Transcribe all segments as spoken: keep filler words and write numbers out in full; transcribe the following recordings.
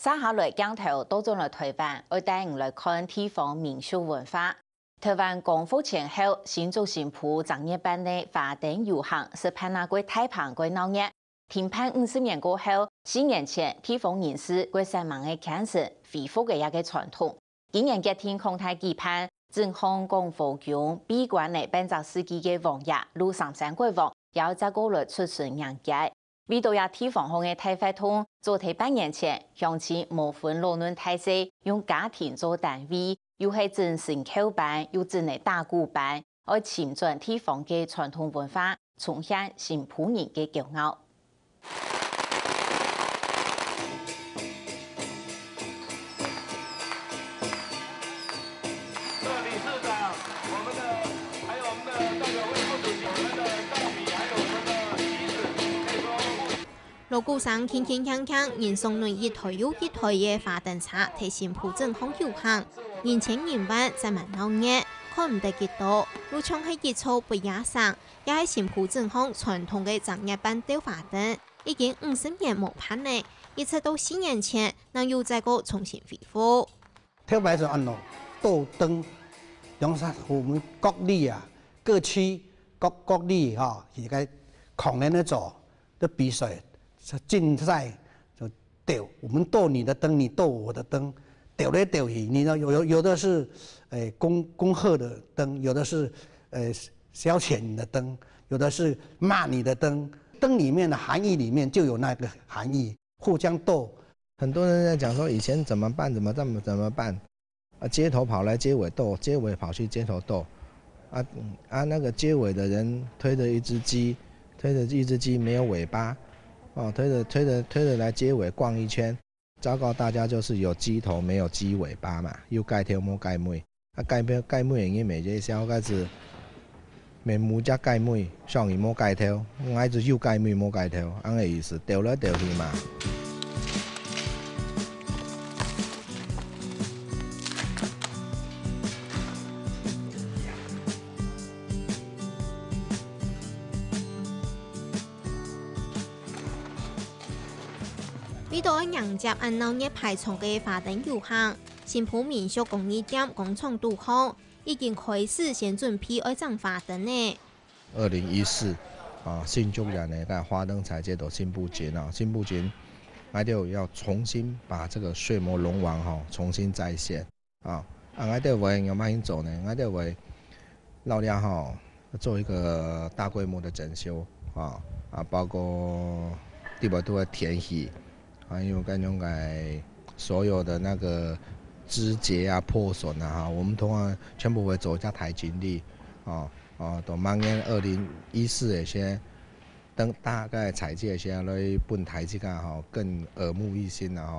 續下來鏡頭倒轉來臺灣，愛帶你來看地方民俗文化。臺灣光復前後，新竹新埔正月半个花燈遊行係辦啊過大棚過鬧熱。停辦五十年過後，四年前地方人士過煞猛个牽成恢復个這个傳統。今年決定擴大舉辦，鎮公廣和宮閉關了半隻世紀个王爺鷺三山國王，也愛再過來出巡迎接。 為著這地方項个大活動，早在半年前，鄉親無分老嫩大細，用家庭做單位，又係整新舊班，又整了打鼓班，愛尋轉地方个傳統文化，重現新埔人个驕傲。 老鼓聲鏗鏗鏘鏘，人上輪一台又一台个花燈車在新埔鎮項遊行，人千人萬，煞猛鬧熱，看毋得幾多，又像係一座不夜城，也係新埔鎮項傳統个正月半吊花燈，已經五十年無辦了，一直到四年前，正又再過重新恢復。 頭擺係安到吊燈，用啥，我們各里啊，各區各，各里哈，一個孔人咧做，就比賽，是競賽，就吊，我們吊你的燈，你吊我的燈，吊來吊去，你知道有，有，有的是，誒，恭，恭賀的燈，有的是，呃，消遣你的燈，有的是罵你的燈，燈裡面的含義裡面就有那個含義。 互相鬥。很多人在講說以前怎麼辦，怎麼，怎麼，怎麼辦？啊，街頭跑來街尾鬥，街尾跑去街頭鬥。啊，嗯，啊，那個街尾的人推著一隻雞，推著一隻雞沒有尾巴，哦，推著，推著，推著來街尾逛一圈。糟糕，大家就是有雞頭沒有雞尾巴嘛，有雞頭無雞尾。 啊，雞尾，雞尾个人乜係笑，該係，面目隻雞尾，想佢無雞頭，𠊎就有雞尾無雞頭，恁个意思，鬥來鬥去嘛。 為著愛迎接恁鬧熱排場个花燈遊行，新埔民宿工藝店工廠肚項已經開始先準備愛整花燈了。二零一四，啊，新竹縣个花燈彩節到新埔鎮啊，新埔鎮，𠊎兜要重新把這個睡魔龍王吼，重新再現。 啊，啊，𠊎兜會仰般去做呢？𠊎兜會摎這吼，做一個大規模的整修，啊，啊，包括地板都會填起，還有該種个所有的那個枝節啊、破損啊，哈，我們通常全部會做一下台清理，啊，啊，到明年二零一四个時， 等大家个彩節先來分大家吼，更耳目一新啦吼。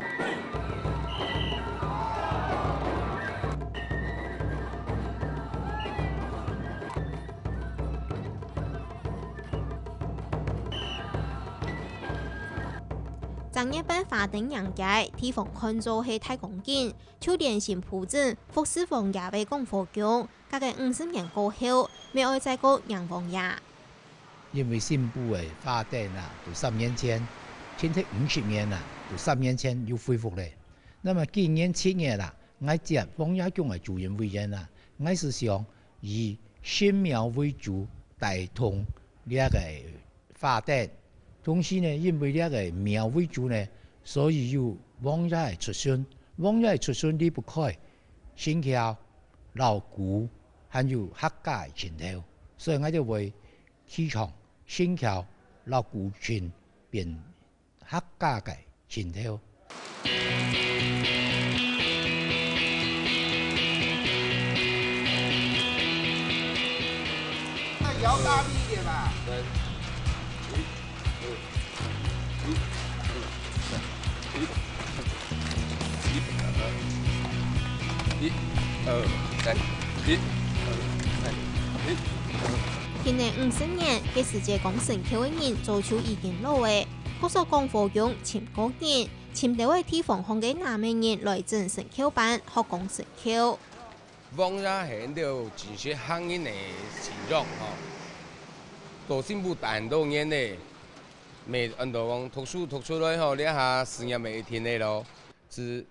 正月半花燈迎接，地方看做係大光景，就連新埔鎮服侍王爺个廣和宮，隔个五十年過後，乜愛再過迎王爺。 因為新埔个花燈啊，就三年前，近在五十年啊，就三年前又恢復了。那麼今年七月啊，𠊎接王爺宮个主任委員啊，𠊎係想以神廟為主，帶動這個花燈。同時呢，因為這個廟為主呢，所以有王爺个出巡。王爺个出巡離不開神轎、摎鼓，還有客家个陣頭。所以𠊎就會 提倡神轎摎古琴變客家个陣頭。 一、二、三，一、二、三，一、二。今年五十年，該時節講神轎个人早就已經老了，故所講和宮尋過人，尋兜仔地方項个拿門人來整神轎班，學講神轎。 王爺係𠊎兜真實客人个形象吼。做新埔恁多年了，乜恁多講讀書讀出來吼，這下事業乜一定个咯。係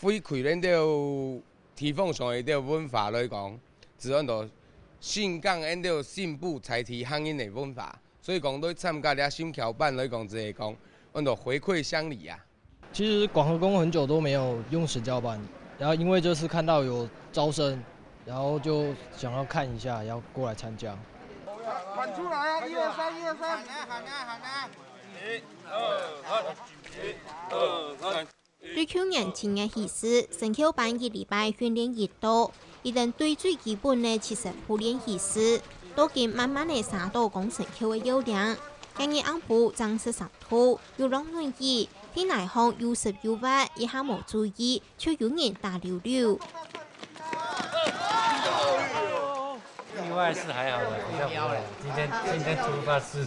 回饋恁兜地方上个兜文化來講，係安到新港恁兜新埔在地客人个文化，所以講對參加這新橋班來講，就係講安到回饋鄉里啊。其實廣和宮很久都沒有用神轎班，然後因為這次看到有招生，然後就想要看一下，要過來參加。喊出來啊！一二三，一二三。對舊年七月起始，神轎班一禮拜訓練一到，佢等對最基本个七色布練起始，到今慢慢个刷到講神轎个要領。今日暗晡正十三度，有落雨，地泥項又濕又滑，一下無注意，就有人打溜溜。意外是還好的，比較不會。今天今天突發事，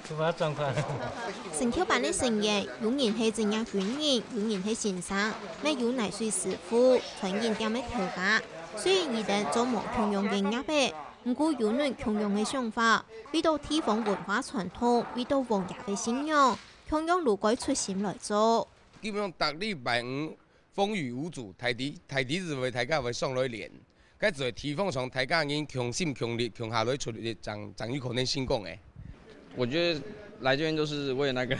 突發狀況。神轎班个成員，有人係職業軍人，有人係先生，乜有泥水師傅、餐飲店个頭家。雖然佢等做無共樣个業仔，毋過有恁共樣个想法，為到地方文化傳統，為到王爺个信仰，共樣都該出心來做。基本上逐禮拜五風雨無阻，大體大體就會大家會上來練。該就係地方上大家人共心共力，共下來出力，正正有可能成功个。我覺得來這邊就是為了那個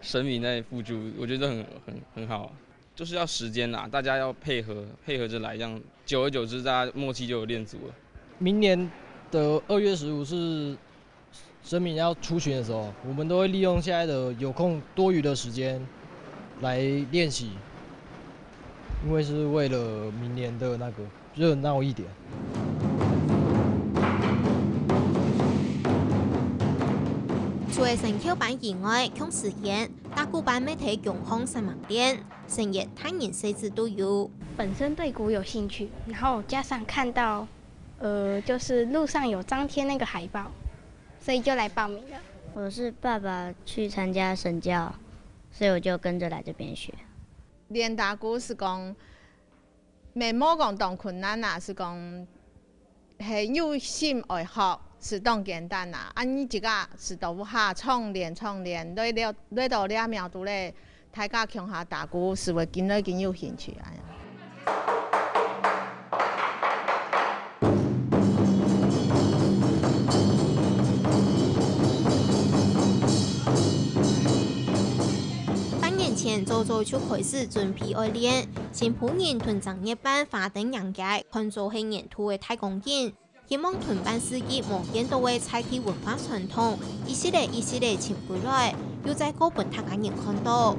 神明在付出，我覺得很很很好，就是要時間啦，大家要配合配合著來，這樣久而久之，大家默契就有練足了。明年的二月十五是神明要出巡的時候，我們都會利用現在的有空多餘的時間來練習，因為是為了明年的那個熱鬧一點。除了神轎班以外，共時間，打鼓班乜在中央山門練，成員大人細子都有。本身對鼓有興趣，然後加上看到，呃，就是路上有張貼那個海報，所以就來報名了。我是爸爸去參加神轎，所以我就跟著來這邊學。練打鼓係講，乜無講當困難啊，係講係有心愛學，係當簡單啊。恁樣自家係到屋下常練常練，來了來到這廟肚咧，大家共下打鼓，係會緊來緊有興趣恁樣。 半年前，早早就開始準備愛練，新埔人同正月班花燈迎街，看做係年度个大光景。希望同半世紀無見到个在地文化傳統，一息仔一息仔尋歸來，又再過分大家人看到。